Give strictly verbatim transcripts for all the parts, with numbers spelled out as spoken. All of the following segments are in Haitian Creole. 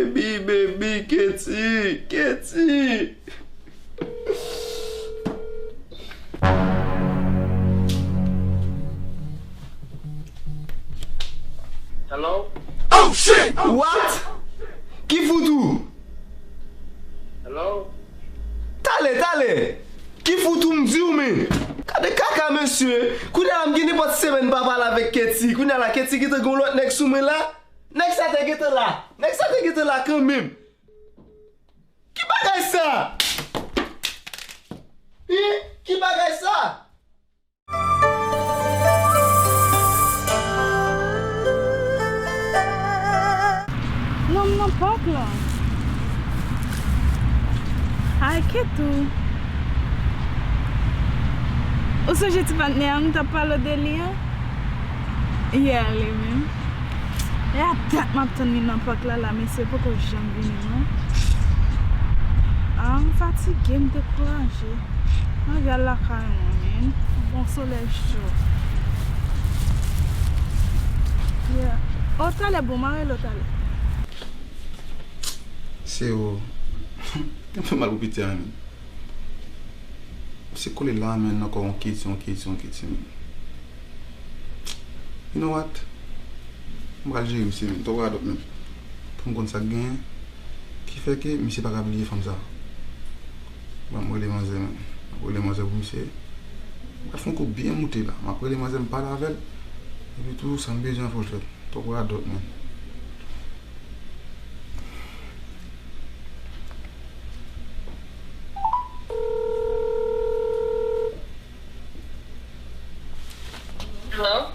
Baby, baby, Katie, Katie. Hello? Oh shit! What? Ki foutou? Hello? Talè, talè! Ki foutou m di w, men? Gade kaka, mesye! Kounye a la, m gen nenpòt semèn m pa pale avèk Katie. Kounye a la, Katie gentan gen yon lòt nèg sou mwen la. Nèg sa te gentan la. Nèg sa te gentan la kanmenm. Ki bagay sa? Hi? Ki bagay sa? Non, m nan pak la. Ay, Ketou. Ou sonje ti patnè a m t ap pale w de li an? Yeah, li menm. E a dat m ap tann li nan pak la, la, mesye poko janm vini, non. Ah, m fatige, m dekouraje. Ann al lakay mwen, men. Bon solèy cho. Yeah. Oh, talè, bon, m a rele w talè. Se ou. Te fè mal pou piti a, men. Se kole la, men, ankò yon keti, yon keti, yon keti, men. You know what? M pral jere misye, men. Twò radòt, men. Pou m konn sa k genyen. Ki fè ke misye pa ka bliye fanm sa. Bon, m rele manzè, men. M rele manzè pou misye. M pral fè yon kou byen moute la. M ap rele manzè, m pale avè l. Epi tou, sa m bezwen an, fò l fèt. Twò radòt, men. Hello?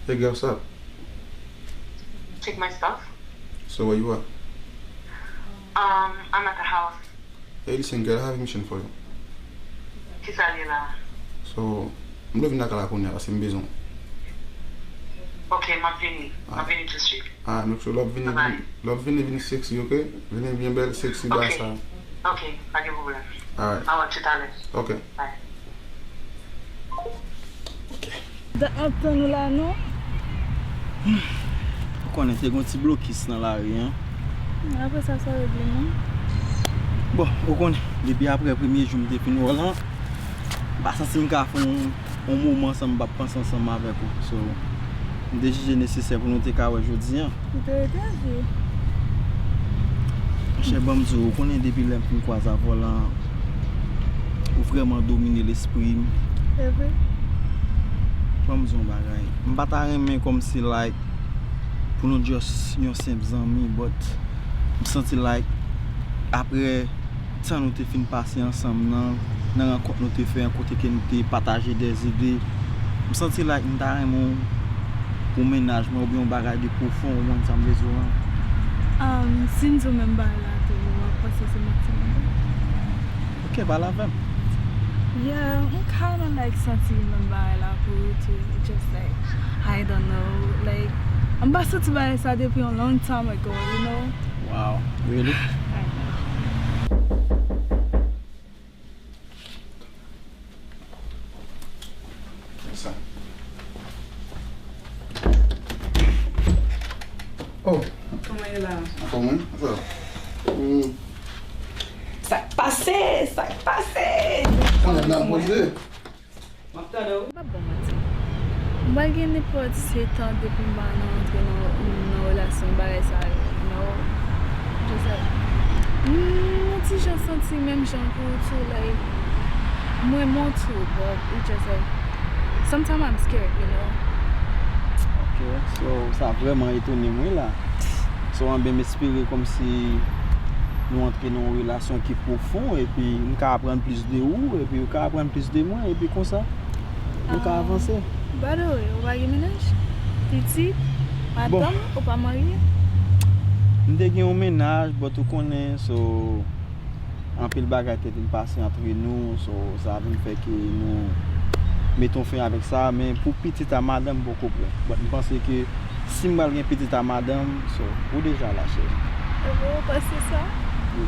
Hey girl, what's up? Take my stuff. So where you are? Um, I'm at the house. Hey, listen, girl, I have a mission for you. Kisa l ye la? So, m dwe vin lakay la kounye a, paske m bezwen w. Ok, m ap vini. M ap vini tout swit. Ah, make sure lè w ap vini, lè w ap vini, vini sexy, ok? Vini byen bèl, sexy, ba sa. Ok, pa gen pwoblèm. Alright. Alright, talè. Ok. Bye. Ok. Dat m ap tann ou la, non? Ou konnen te gen yon ti blokis nan lari an. Apre sa, sa regle, non? Bon, ou konnen, depi apre premye jou m te fin wè w lan, m pa santi m ka fè yon, yon moman san m pa panse ansanm avèk ou. So, m te jije nesesè pou nou te ka wè jodi an. Ou te rete aji. Monchè, ban m di w, ou konnen depi lè m fin kwaze avè w lan, ou vrèman domine lespri m. Se vre? Ban m di w yon bagay. M pa ta renmen kòmsi, like, pou nou just yon senp zanmi, but m santi, like, apre tan nou te fin pase ansanm nan, nan rankont nou te fè an, kote ke nou te pataje dèzide, m santi, like, m ta renmen w pou mennaj mwen oubyen yon bagay de pwofon, ou konn sa m vle di w lan. Um, si m di w menm bagay la tou, w ap panse se manti m ap bay. Ok, pale avè m. Yeah, m kinda like santi menm bagay la pou ou tou. Just like, I don't know, like, m pa santi bagay sa depi yon long time ago, you know? Wow, really? I know. Sa. Oh. Kòman ye la? Anfòm, wi. Sa. Hmm. Sa k pase? Sa k pase? Kòman n ap poze? M ap tande w. M ap ba w manti. M pa gen nenpòt sèt an depi m pa nan antre nan, nan relasyon bagay sa yo, you know. Just like, mm, yon ti jan santi menm jan pou ou tou, like, mwen montre w, but it just like, sometimes I'm scared, you know. Ok, so, sa vrèman etone m wi la. So, anben, m espere kòmsi nou antre nan yon relasyon ki pwofon, epi m ka aprann plis de ou, epi ou ka aprann plis de mwen, epi konsa, nou ka avanse. By the way, ou pa gen mennaj? Pitit? Bon. Madanm? Ou pa marye? M te gen yon mennaj, but ou konnen, so, anpil bagay te vin pase antre nou, so, sa vin fè ke nou mete yon fen avèk sa, men pou pitit a madanm, m poko prè. But m panse ke si m pral gen pitit a madanm, so, ou deja la, cheri. E vre, ou panse sa? Wi.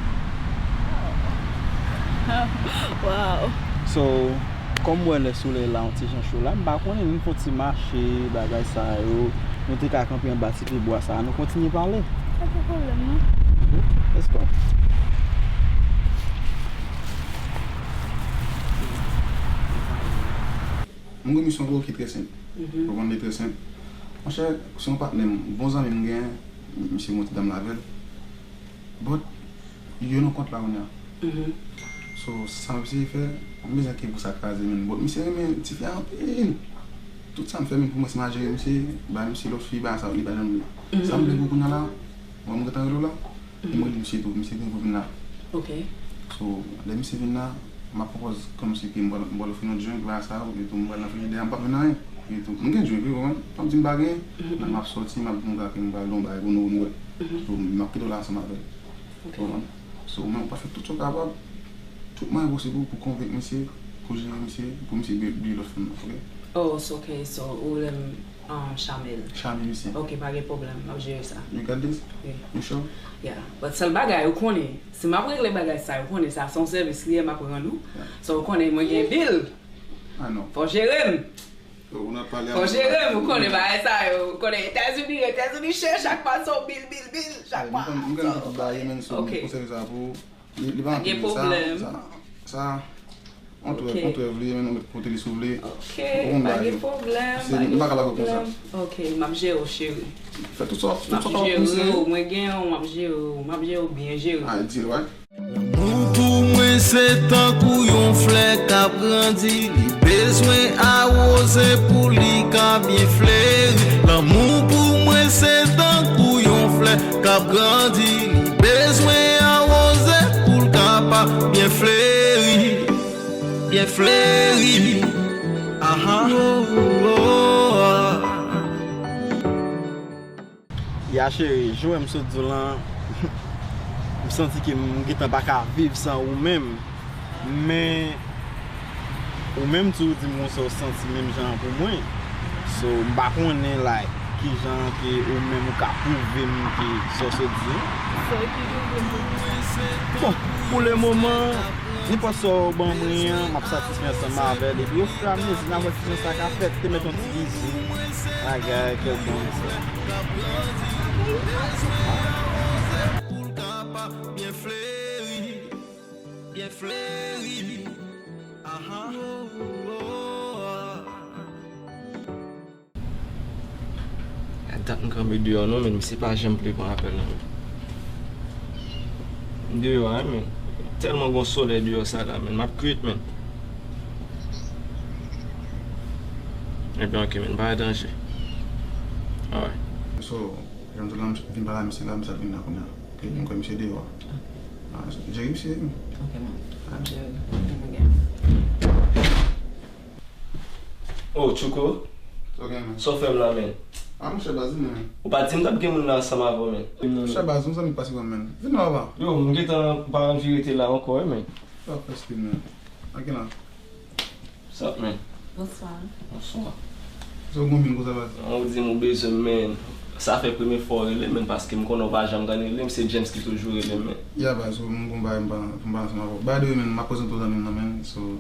Wow. So, kòm m wè lè solèy la yon ti jan cho la, m pa konnen, nou fè yon ti mache, bagay sa yo, nou te ka kanpe anba ti pye bwa sa, nou kontinye pale. Pa gen pwoblèm, non. Yon remisyon vre ki trè senp. Ou konprann, li trè senp. Monchè, se yon patnè m, bon zanmi m genyen, misye gen yon ti dam l avè l. But, yo nan kont la kounye a. So, sa m ap eseye fè, m bezwen ke pou sa kraze, men. But, misye renmen tifi a anpil. Tout sa m fè, men pou mwen, se m al jere misye, bay misye lòt fi, bay sa, li pa janm vle. Sa m vle pou kounye a la, bon, m gentan rele w la. E mwen di misye tou, misye gen pou vin la. Ok. So, lè misye vin la, m ap pwopoze kòmsi ke m pral, m pral ofri nou drink la, sa, epi tou m pral nan frijidè a, m p ap jwenn anyen. Epi tou, m gen drink, wi, ou konprann? M p ap di m pa genyen, men m ap sòti, m ap di moun sa ke m pral gen yon bagay pou nou, pou nou bwè. So, m ap kite w la ansanm avè l. Ou konprann? So, ou menm, ou pral fè tout sa w kapab, tout mwayen posib ou pou konvenk misye, pou jere misye, pou misye bliye lòt fanm nan, ok? Oh, so, ok, so, ou rele m, um, Chamel. Chame misye. Ok, pa gen pwoblèm, m ap jere sa. You got this? Wi. You sure? Yeah. But sèl bagay, ou konnen, si m ap regle bagay sa, ou konnen sa se yon sèvis li ye m ap rann ou. Yeah. So, ou konnen, mwen gen bil. I know. Fò jere m. Ou nan pale a Fò jere m, ou konnen bagay sa yo. Ou konnen Etazini, Etazini chè, chak mwa se yon bil, bil, bil, chak mwa. M konn, m konn tout bagay, men, so, ok. Pou sèvis sa pou Li, li pa anpil, sa, sa, sa, on twèv, on twèv li ye, men nou met kote li si w vle. Ok, pa gen pwoblèm, pa gen pwoblèm. Ok, m ap jere w, cheri. Fè tout sa, tout sa w kapab pou misye. M ap jere w, mwen gen w, m ap jere w, m ap jere w byen jere. Ah, deal, right? Lanmou pou mwen se tankou yon flè k ap grandi, li bezwen awoze pou li ka byen fleri. Lanmou pou mwen se tankou yon flè k ap grandi, li bezwen awoze pou l kapab byen fleri, byen fleri. Aha. Oh, oh, oh. Ya cheri, jan m sot di w lan, m santi ke m gentan pa ka viv san ou menm. Men, ou menm tou, ou di m konsa w santi menm jan an pou mwen. So, m pa konnen, like, kijan ke ou menm ou ka pwouve m ke sa w sot di. Sa w ki pwouve m pou mwen? Bon, pou le moman, nenpòt sa w ban mwen an, m ap satisfè ansanm avè l. Epi ofiramezi, n a wè kijan sa ka fèt. Te mèt yon ti bizou. Bagay, kèk bon sa. Pou l kapab byen fleri. Byen fleri. Aha. Gad dat m kanpe deyò non, men misye pa janm vle pran apèl nan men. M deyò a, men. Tèlman gon solèy deyò sa la, men. M ap kwit, men. Ebyen, ok, men. Pa gen danje. Alright. So, jan m di w la, m vin pale a misye la, misye ap vin la kounye a. Ok, m kwè misye deyò a. Ah, jere misye. Ok, man. Ah. Jere. Jere. Oh, Tchouko. Sa w gen, man? Sa w fè m la, men? Ah, monchè, baz, vin, man. Ou pa di m t ap gen moun la ansanm avè w, men. Monchè, baz, yon zanmi k pase wè m, men. Vin la, papa. Yo, m gentan pa anvi rete la ankò, wi, men. Sa w fè, Steve, men? Anke la. What's up, man? Bonswa. Bonswa. Sa w gon min konsa, baz? Ou di m ou bezwen m, men. Sa fè premye fwa w rele m, men, paske m konnen w pa janm konn rele m, se James ki toujou rele m, men. Ya, baz, so, m gon bagay m pa, m pa ansanm avè w. By the way, man, m ap prezante w zanmi m nan, man. So,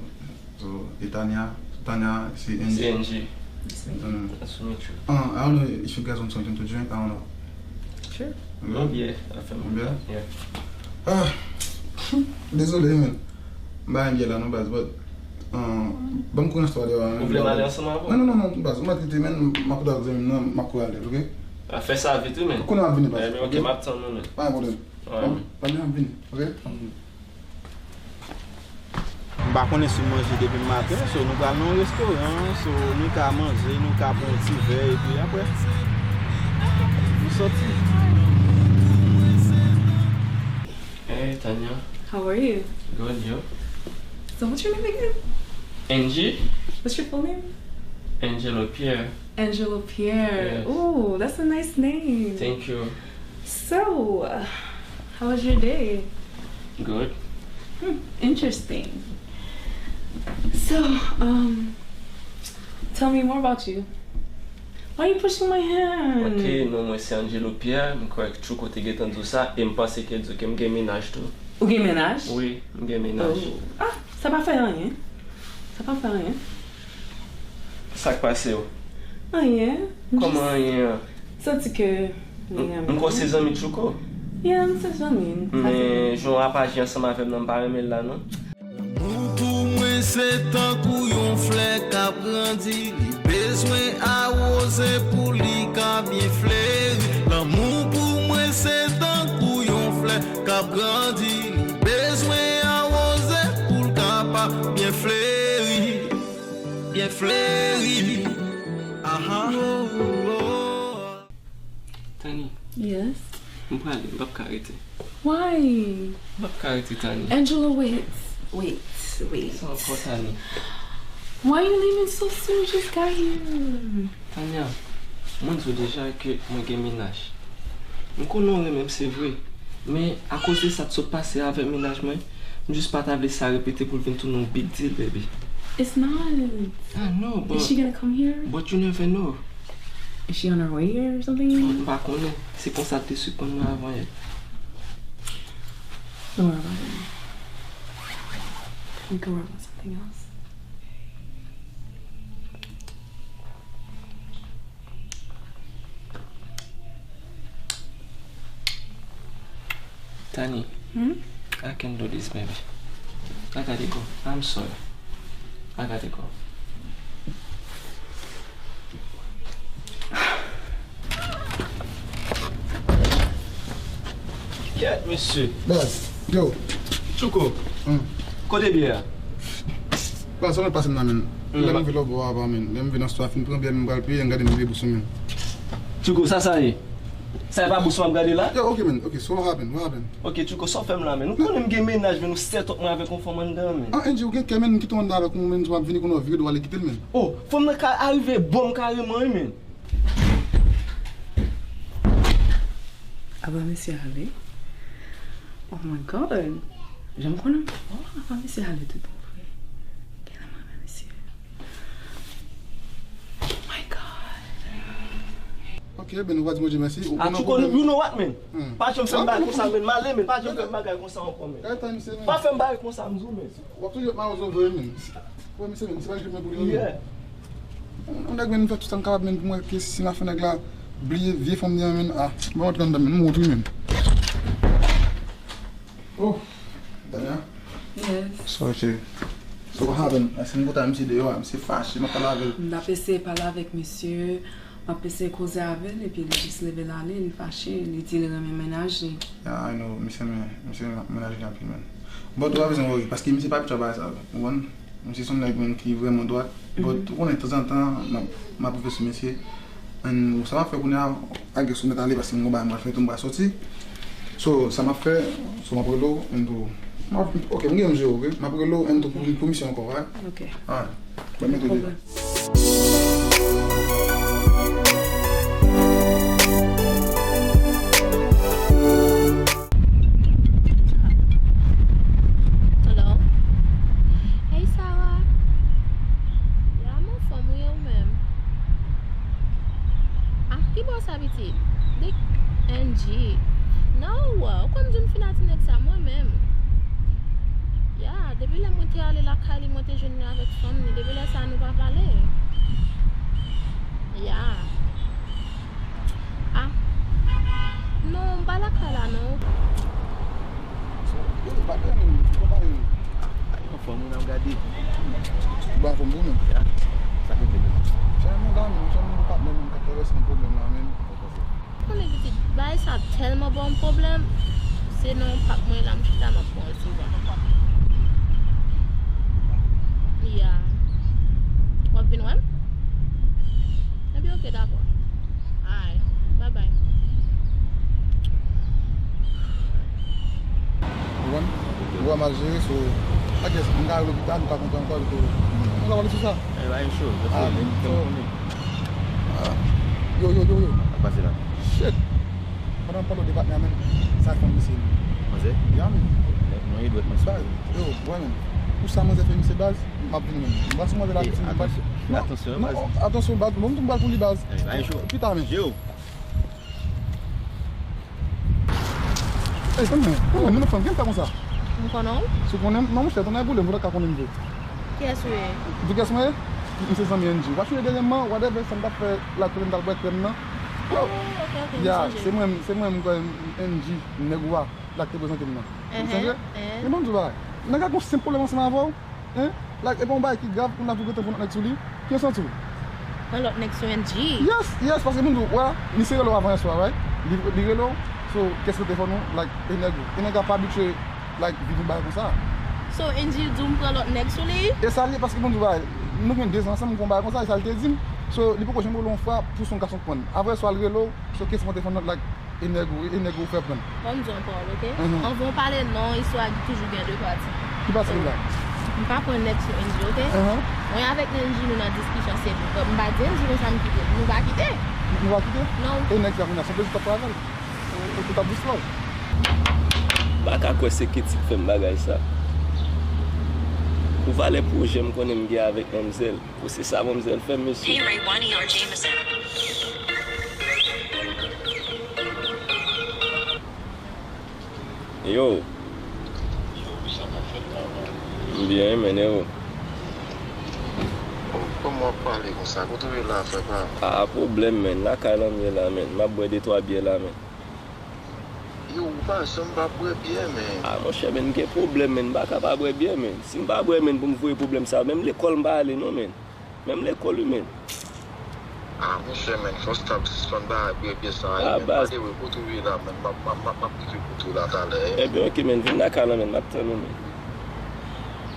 So, e Tanya, Tanya, se Angie. Se Angie. Nice to meet you. Mm. Nice to meet you. Uh, I don't know if you guys want something to drink, I don't know. Sure. Yon byè, afè m. Yon byè? Yeah. Ah, dezole, man. M pa gen byè la, non, baz, but, uh, ban m konnen istwa deyò a, man. Ou vle m ale ansanm avè w? Non, non, non, non, baz, ou mèt kite, man, m ap koute ak zanmi m nan, m ap kouri ale, ok? Ah, fè sa vit, wi, man. Konnen m ap vini, baz. Eh, men, ok, ok? M ap tann ou, man. Pa gen pwoblèm. Alright, man. Ban m vini, ok? Mm. M pa konnen si w manje depi maten, so nou pral nan yon restoran, so nou ka manje, nou ka pran yon ti vè, epi apre, nou soti. Hey, Tanya. How are you? Good, you? So what's your name again? Angie. What's your full name? Angelo Pierre. Angelo Pierre. Yes. Ooh, that's a nice name. Thank you. So, uh, how was your day? Good. Hmm, interesting. So, um, tell me more about you. Why you pushing my hand? Ok, non, mwen se Angelo Pierre, m kwè Tchouko te gentan di w sa, e m panse ke di w ke m gen mennaj tou. Ou gen mennaj? Wi, m gen mennaj. Oh. Ah, sa pa fè anyen. Sa pa fè anyen. Sa k pase w? Anyen. Kòman anyen an? Santi ke m renmen. M kwè w se zanmi Tchouko. Yeah, m se zanmi l. Men jan w ap aji ansanm avè m nan, m pa renmen l la non. Lanmou pou mwen Se tankou yon flè k ap grandi, li bezwen awoze pou li ka byen fleri. Lanmou pou mwen se tankou yon flè k ap grandi, li bezwen awoze pou l ka pa byen fleri, byen fleri. Aha. Tani. Yes. M prale, m p ap ka rete. Why? M p ap ka rete, Tani. Angelo, wait. Wait, wait. Sa ankò, Tani? Why you leaving so soon? You just got here. Tanya, mwen di w deja ke mwen gen mennaj. M konnen w renmen m, se vre. Men, akoz de sa k sot pase avèk mennaj mwen, m jis pa ta vle sa repete pou l vin tounen yon big deal, baby. It's not. I know, but, is she gonna come here? But you never know. Is she on her way here or something? M pa konnen. Se konsa l te siprann mwen avan yè. Don't worry about it. We can work on something else. Tani, hmm? I can do this, baby. I gotta go. I'm sorry. I gotta go. Kèt, mesye. Baz, yo. Tchouko. Hmm. Kote byè a? Baz, sa mèt pase m nan, men. Hmm. Lè m rive lòbò a, men. Lè m rive nan stwa, fin pran byè, m pral peye, m gade m vide bous mwen. Tchouko, sa sa ye? Sa e pa bous m ap gade la? Yo, ok, men. Ok, so what happen? What happen? Ok, Tchouko, sa w fè m la, men. Ou konnen m gen mennaj, men ou set up mwen avèk yon fanm anndan, men. Ah, Angie, ou gen kè, men, m kite w anndan avèk ou, men, m ap vini konnen w vire dwat li kite l, men. Oh, fanm nan ka arive bon m kareman, wi, men. Apa misye ale? Oh my God. Jan m konnen m fò, apa misye ale tout bon vre? Gen nan mwen men misye. Oh my God. Ok, ben nou va di Bondye mèsi. Ah, Tchouko, you know what, man? Hmm. Pa janm fè m bagay konsa, man. M ale, man. Pa janm fè m bagay konsa ankò, man. Pa fè m bagay konsa, m di w, man. W ap toujou ret mawozo vre, men. Wè, misye, men, se pa jwet mwen pou li, non, men. Yeah. Yon nèg, men, m fè tout sa m kapab, men, pou mwen ke si m ap fè nèg la bliye vye fanm li an, men, ah, bon, antre anndan, men, m wont wi, men. Oh, Dania. Yes. Sorry, cheri. So, what happened? Èske m kontan misye deyò a? Misye fache, m ap pale avè l. M t ap eseye pale avèk misye. M ap eseye koze avè l, epi li jis leve l ale, li fache, li di li renmen mennaj li. Yeah, I know, misye renmen, misye renmen mennaj li anpil, man. But ou pa bezwen worry, paske misye pa abitye a bagay sa, ou konprann? Misye se yon nèg, man, ki vrèman dwat. But, ou konnen, tanzantan, m ap, m ap rive sou misye. And sa m ap fè kounye a, I guess ou mèt ale, paske m gon bagay m pral fè tou, m pral soti. So, sa m ap fè, so m ap rele w, and tou, m ap, ok, m gen yon jere, ok? M ap rele w, and tou, pou, pou misye ankò, alright? Ok. Alright. Ban m mete de. Hello. Hey, Sarah. Ya, m anfòm, wi, e ou menm? Ah, ki bò sa, pitit? De Angie. Non, ou kwè m di w m fin a ti nèg sa, mwen menm. Ya, depi lè mwen te ale lakay li, mwen te jwenn li avèk fanm li. Depi lè sa, nou pa pale. Ya. Ah. Non, m pa lakay la, non. Yo, pa de menm, yo pa de menm. Anfòm, moun ap gade. Ou anfòm tou, menm? Ya. Sa ki te menm? Jan nou la, menm, jan nou patnè, menm, k ap travèse yon pwoblèm la, menm. Konnen pitit, bagay sa tèlman ba m pwoblèm. Se nan yon pak mwen la, m chita, m ap pran l souvan. Ya. W ap vin wè m? Ebyen, oke, dakò. Alright. Bye bye. Ou konprann? Ou wè m al jere, so, I guess, m ka al lopital, m ka kontan ankò, so, nou ka pale sou sa. Eh, pa gen cho, ah, men, so, ah, yo, yo, yo, yo. Sa k pase la? Shit! Pandan m pale w de patnè a, men, sa fanm misye, men. Manzè? Ya, men. Mwen, mwen, dwèt mwen sa. Yo, wè, men. Pou sa manzè fè misye baz, m ap vini, men. M pral sou manzè la, eh, piti, men, baz. Atansyon, non, atansyon, baz. Atansyon, baz. Bon, m tou m pral pou li, baz. Eh, pa gen cho. Pita, men. Yo. Ey, tann mwen, tann mwen, nou nan fanm, kijan m fè konsa? M konnen w? Si w konnen m, non, monchè, tonnè boule m, fò w ta ka konnen m vre. Kiyès ou ye? Di kiyès mwen ye? M se zanmi Angie. W ap chire dèyè m, whatever, sa m t ap fè la, tounen m t al bwè krèm nan. Oh, ok, ok, m sonje. Ya, se mwen, se mwen, m kwè Angie, nèg ou a, la k te prezante m nan. Ou sonje? Men ban m di w bagay. Nèg la gon senp pwoblèm ansanm avè w, en? Like, e pa yon bagay ki grav, kounye a pou gentan pran lòt nèg sou li. Ki santi w? Pran lòt nèg sou N G. Yes, yes, paske moun di w, wè, misye rele w avan yèswa, right? Li, li rele w, so, kèt telefòn ou, like, e nèg ou. E nèg la pa abitye, like, viv yon bagay konsa. So, N G di w m pran lòt nèg sou li? E sa l ye, paske moun di w, bagay, nou gen de zan ansanm, m gen yon bagay konsa, e sa l te di m. So, li poko janm rele w yon fwa pou se yon gason k pran l. Avan yèswa l rele w, so, kèt telefòn ou, like, e nèg ou, e nèg ou fè pran. Ban m di w yon pawòl, oke? Anvan w pale non, istwa a toujou gen de pati. Ki pati ki la? M pa pran nèg sou N G, oke? Mwen avèk N G nou nan diskisyon, se m pa di N G konsa m kite l. Nou pa kite. Nou pa kite? Non. E nèg sa kounye a, se yon pezi t ap pran avè l. Ou, ou t ap jis fè l. M pa ka kwè se Keti k fè m bagay sa. Pou valè pwojè m konnen m gen avèk manmzèl. Pou se sa manmzèl fè m, mesye. Yo. M byen, men, e ou? Kòman w ap pale konsa? Kote w ye la, frè pa m? A, pwoblèm, men. Lakay la m ye la, men. M ap bwè de twa byè la, men. Yo, ou pa janm pa bwè byè, men. A, monchè, men, m gen pwoblèm, men. M pa ka pa bwè byè, men. Si m pa bwè, men, pou m voye pwoblèm sa, menm lekòl m pa ale, non, men. Menm lekòl wi, men. Ah, monchè, men, fò w stop sispann bay bwè byè sa a, men. Malere, kote w ye la, men, m ap, m ap, m ap, m ap kite kote w la talè, men. Ebyen, oke, men, vin lakay la, men, m ap tann ou, men.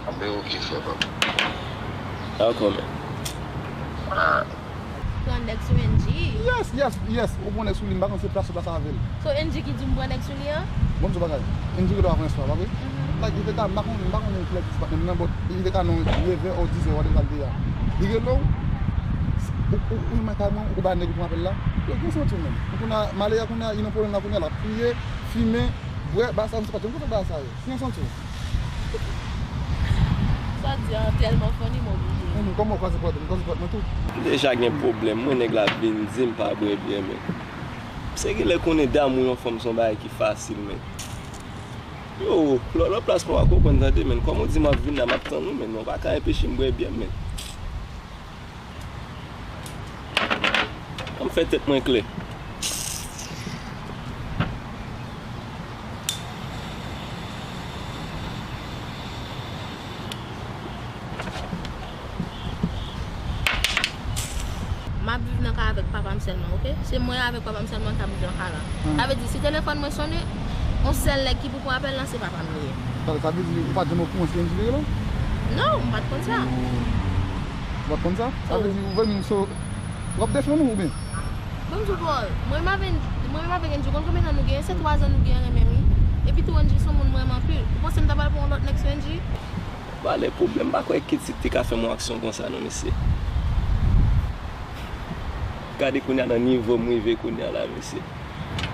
Anben, oke, frè pa m. Dakò, men. Ah. Pran nèg sou N G. Yes, yes, yes. Ou pran nèg sou li, m pa konn se plas ou plas avè l. So N G ki di w m pran nèg sou li an? Bon, m di w bagay. N G rele w avan yèswa, pa vre? Like, li te ka, m pa konnen, m pa konnen kilè ki ti patnè m nan, but li te ka nan nevè ou dizè, whatever l te ye a. Li rele w, ou, ou, ou nan kay mwen, ou ba nèg ou pran apèl la. Yo, gen santi w menm. Ou konnen, malere a kounye a, li nan pwoblèm la kounye a, l ap kriye, fimen, bwè, bagay sa, m se pa, m konn fè bagay sa yo. Gen santi w. Sa w di an tèlman funny, m obliye. Menm kòman w kwaze pòt, m kwaze pòt mwen tou. M deja gen pwoblèm, mwen nèg la vin di m pa bwè byè, men. Se genlè konnen damou yon fanm se yon bagay ki fasil, men. Yo, lò, lòt plas mwen pa konprann tande, men. Kòman w di m ap vin la, m ap tann ou, men. Ou pa ka enpeche m bwè byè m, men. Ann fè tèt mwen klè. M ap viv nan kay avèk papa m sèlman, oke? Se mwen avèk papa m sèlman k ap viv nan kay la. Sa vle di, si telefòn mwen sonnen, yon sèl nèg ki pou pran apèl lan, se papa m li ye. Sa, sa vle di, ou pa t janm okouran si N G te rele w? Non, m pa t konn sa. Ou pa t konn sa? Sa vle di, ou vle menm so, w ap defann ou, oubyen? Ban m di w, Paul, mwen menm avèk, mwen menm avèk N G, ou konn konbyen tan nou genyen? Se twa zan nou genyen renmen, wi. Epi tou, N G se yon moun m renmen anpil. Ou panse m ta pral pran yon lòt nèg sou N G? Valè pwoblèm, m pa kwè Keti te ka fè m yon aksyon konsa non, mesye. Gade kounye a nan nivo m rive kounye a la, mesye.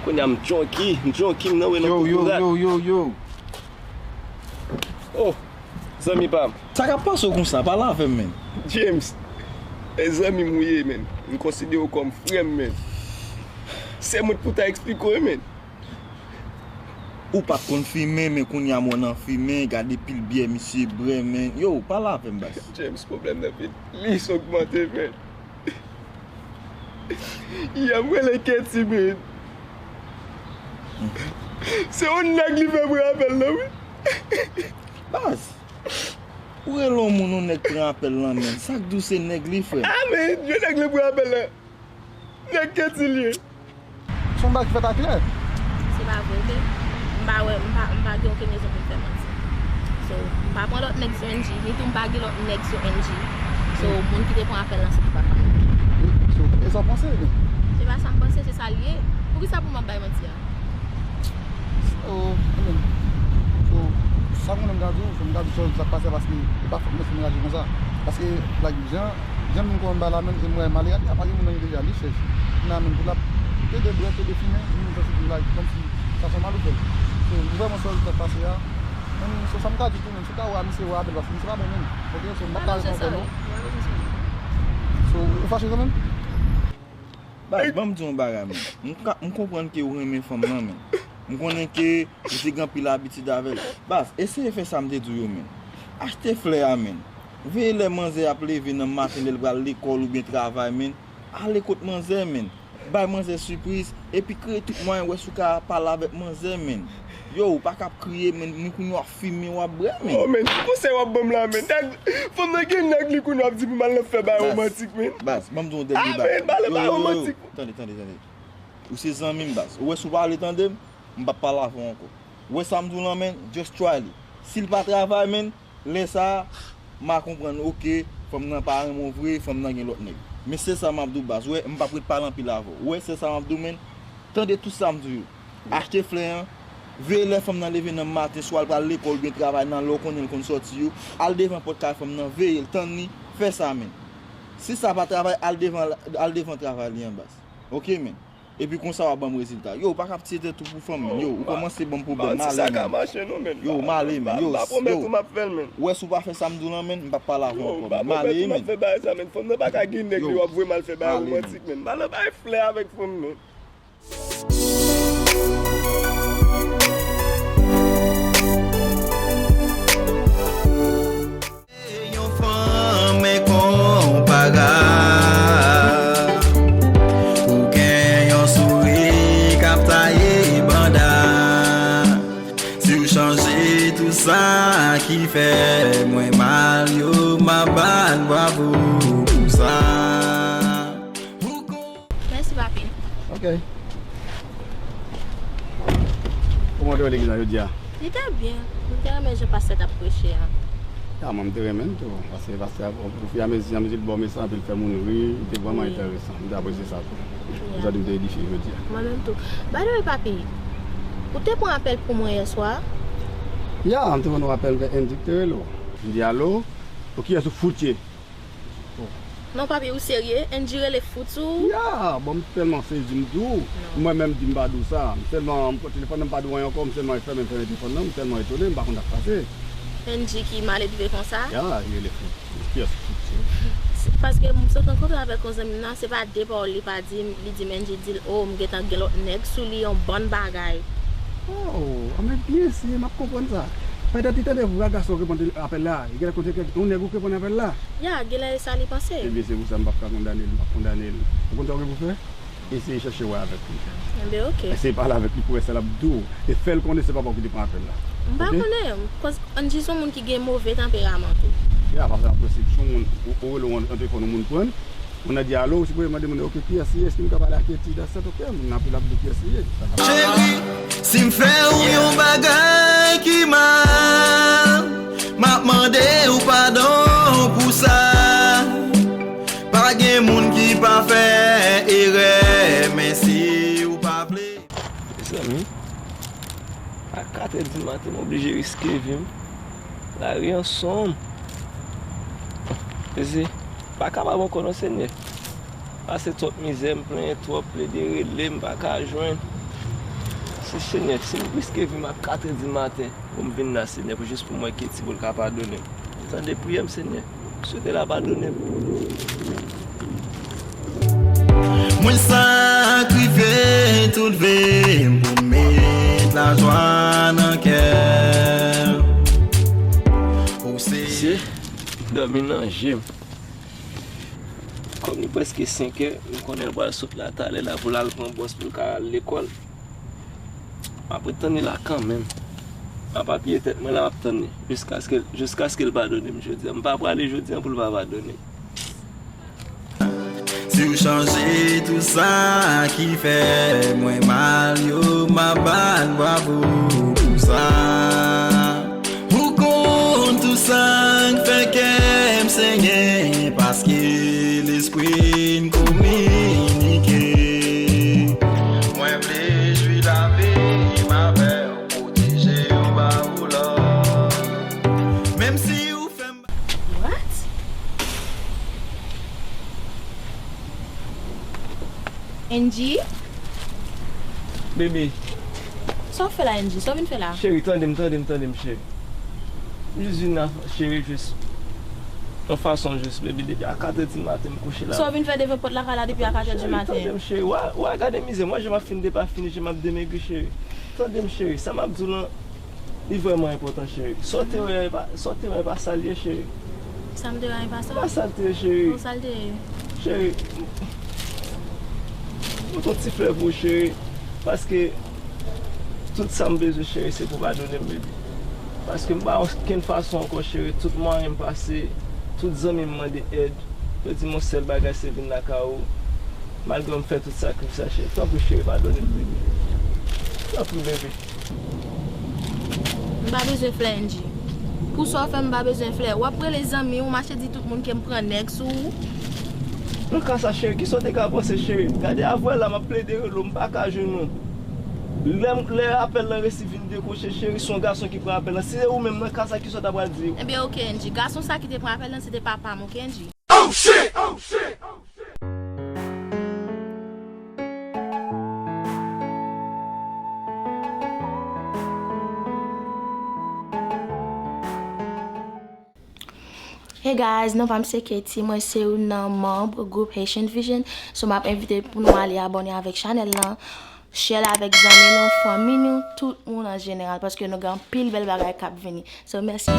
Kounye a m junkie, m junkie, m nan wè nan kokorat. Yo, yo, yo, yo, yo. Oh, zanmi pa m. Sa k ap pase w konsa? Pale avè m, menn. James, e zanmi m ou ye, menn. M konsidere w kòm frè m, menn. Se mwen k pou ta eksplike w, menn. Ou pa t konn fimen, men kounye a m wè w nan fimen, gade pil byè misye bwè, men. Yo, pale avè m, baz. James, pwoblèm nan vin plis ogmante, men. Yè m rele Katie, men. Se yon nèg li fè pran apèl lan, wi. Baz, ou rele yon moun, yon nèg pran apèl lan, men. Sa k di w se nèg li, frè m? Ah, men, yon nèg li pran apèl lan. Nèg Katie li ye. Se yon bagay ki fèt aklè. Se pa vre, oke? M pa wè, m pa, m pa gen okenn rezon pou m fè manti. So, m pa pran lòt nèg sou N G, ni tou m pa gen lòt nèg sou N G. So, moun ki te pran apèl lan, se te papa m. So, e sa w panse, ebyen? Se pa sa m panse, se sa l ye. Poukisa pou m ap bay manti a? So, so, sa m konnen m ka di w, so m ka di w sa k pase a paske e pa fòt mwen si m reyaji konsa. Paske, like, jan, jan moun konn bay la menm, e m wè malere a, a pa gen moun nan li deja, li chèch. Kounye a menm, pou l ap pede bwè, pede fimen, li menm santi pou, like, kòmsi sa se yon mal ou fè l. So, m vrèman sòri sa k pase a. Menm, so, sa m ka di tou menm, si w ta wè a, misye wè apèl, paske misye pa bon menm. Oke, so, m pa ka reponn non. So, ou fache kanmenm? Baz, ban m di w yon bagay, men. M ka, m konprann ke w renmen fanm lan, men. M konnen ke ou te gen anpil abitid avè l. Baz, eseye fè sa m te di w yo, men. Achte flè a, men. Veye lè manzè ap leve nan maten, lè l pral lekòl oubyen travay, men. Ale kot manzè, men. Bay manzè sipriz, epi kreye tout mwayen wè si w ka pale avèk manzè, menn. Yo, ou pa ka ap kriye, menn, moun kounye w ap fimen, w ap bwè, menn. Oh, menn, ki konsèy w ap ban m la, menn? Nèg, fanm nan gen nèg li kounye w ap di pou m al nan fè bagay romantik, menn. Baz, ban m di w yon dènye bagay. Ah, menn, pale bagay romantik. Tande, tande, tande. Ou se zanmi m, baz. Ou wè si w pa vle tande m, m p ap pale avè w ankò. Ou wè sa m di w lan, menn, just try li. Si l pa travay, menn, lè sa a, m a konprann, oke, fanm nan pa renmen w vre, fanm nan gen lòt nèg. Men se sa m ap di w, baz. Ou wè, m p ap ret pale anpil avè w. Ou wè, se sa m ap di w, menn. Tande tout sa m di w yo. Achte flè an, veye lè fanm nan leve nan maten, swa l pral lekòl oubyen travay nan lè w konnen l konn sòti yo. Al devan pòt kay fanm nan, veye l, tann li, fè sa, menn. Si sa pa travay, al devan, al devan travay li an, baz. Oke, menn. Epi konsa w ap ban m rezilta. Yo, ou pa ka ap tiye tèt ou pou fanm, menn. Yo, ou kòmanse ban m pwoblèm, m ale, menn. Yo, m ale, menn. Yo, yo. Ou wè si w pa fè sa m di w lan, menn, m p ap pale avè w ankò, menn. M ale, menn. Fanm nan pa ka gen nèg li w ap voye m al fè bagay romantik, menn. M pa nan bay flè avèk fanm, menn. Yon fanm enkonparab. Ou gen yon souri k ap taye banda. Si w chanje tout sa ki fè mwen mal yo, m ap bat bravo pou sa. Mèsi, papi. Ok. Kòman w te wè legliz la jodi a? Li te byen. Mwen te renmen jan pastè t ap preche a. Ya, mwen, m te renmen l tou. Paske pastè a, ofiramezi, anmezi l ba w mesaj, anpil fè moun ri, li te vrèman enteresan. M te apresye sa tou. M santi m te edifye jodi a. Mwen menm tou. By the way, papi, ou te pran apèl pou mwen yè swa? Ya, m te pran yon apèl, m fè Andy ki te rele w. M di, alo? Pou kiyès ou fout ye? Non, papi, ou serye? Andy rele fout sou ou? Ya, bon, m tèlman sezi, m di w. Mwen menm, di m pa di w sa. M tèlman, m pran telefòn nan, m pa di w anyen ankò, m sèlman fèmen, fèmen telefòn nan, m tèlman etone, m pa konn sa k pase. Andy ki maledve konsa? Ya, li rele fout. Kiyès fout se? Se paske m sot rankontre avèk yon zanmi m nan, se pa de pawòl li pa di m, li di m Andy di l, o, m gentan gen lòt nèg sou li, yon bann bagay. Oh, anben byen, si m ap konprann sa. Petèt li tande vwa gason k reponn apèl la, li genlè konn se kèk yon nèg ou k reponn apèl la. Ya, genlè e sa li panse. Ebyen, se pou sa m p ap ka kondane l, m p ap kondane l. Ou konn sa w gen pou fè? Eseye chèche wè avèk li. Enben, oke. Eseye pale avèk li pou wè sa l ap di w. E fè l konnen se papa w ki te pran apèl la. M pa konnen, koz Andy se yon moun ki gen move tanperaman tou. Ya, paske apre se yon moun, ou, ou rele w nan telefòn, yon moun pran l, moun nan di alo, ou sipoze mande moun nan, oke, kiyès li ye? Èske m ka pale ak Etid a sèt? Oke, moun nan ap rele ap di kiyès li ye. Cheri, si m fè w yon bagay ki mal, m ap mande w padon pou sa. Pa gen moun ki pa fè erè, men si w pa vle. Mezanmi, a katrè di maten, m oblije riske vi m. Lari an sonm. Mezanmi, m pa kapab ankò non, Senyè. Pase twòp mizè, m plenyen twòp, plede rele, m pa ka jwenn. Se Senyè, si m riske vi m a katrè di maten, pou m vin la, Senyè, pou jis pou m wè Katie, pou l ka padone m. Tande priyè m, Senyè. M swete l a padone m. Mwen sakrifye tout vi m pou m met lajwa nan kè. Ou se... Mesye, m dòmi nan je m. Kòm li prèske senkè, m konnen l pral sot la talè la pou l al pran bòs pou l ka al lekòl. M ap ret tann li la kanmenm. M ap apiye tèt mwen la, m ap tann li jiskaske, jiskaske l padone m jodi a. M pa prale jodi a pou l pa padone m. Si w chanje tout sa ki fè mwen mal yo, m ap bat bravo pou sa. Ou konn tout sa k fè kè m senyen, paske lespri n kominike. Mwen vle jwi lavi m avè w, pwoteje w, ba w love. Menm si w fè m... What? Angie? Bebe. Sa w fè la, Angie? Sa w vin fè la? Cheri, tande m, tande m, tande m, cheri. M jis vin la, cheri, jis yon fason, jis, bebe, depi a katrè di maten, m kouche la. Sa w vin fè devan pòt lakay la depi a katrè di maten? Cheri, tande m, cheri. Wa, wa, gade mizè m, wa jan m ap fin depafini, jan m ap demegri, cheri. Tande m, cheri, sa m ap di w lan, li vrèman enpòtan, cheri. Sa w te wè a, e pa, sa w te wè a, e pa sa l ye, cheri. Sa m te wè a, e pa sa? Pa sa l te ye, cheri. Bon, sa l te ye? Cheri. Yon ti flè pou ou, cheri, paske tout sa m bezwen, cheri, se pou w padone m, baby. Paske m pa okenn fason ankò, cheri, tout mwayen m pase, tout zanmi m mande èd, yo di m yon sèl bagay se vin lakay ou. Malgre m fè tout sakrifis sa, cheri, tanpri, cheri, padone m, baby. Tanpri, baby. M pa bezwen flè, Angie. Pou sa w fè m, m pa bezwen flè. W ap rele zanmi w, mache di tout moun ke m pran nèg sou ou. Nan ka sa, cheri, kisa w te ka panse, cheri? Gade avwè la, m ap plede rele w, m pa ka jwenn ou. Lè, lè apèl lan resi vin dekwoche, cheri, se yon gason ki pran apèl lan. Si se ou menm, nan ka sa, kisa w ta pral di? Ebyen, oke, Angie. Gason sa ki te pran apèl lan, se te papa m, oke, Angie? Hey guys, non pa m se Katie, mwen se youn nan manm gwoup Haitian Vision. So m ap envite pou nou ale abòne avèk chanèl lan, share l avèk zanmi nou, fanmi nou, tout moun an jeneral, paske nou gen anpil bèl bagay k ap vini. So mèsi.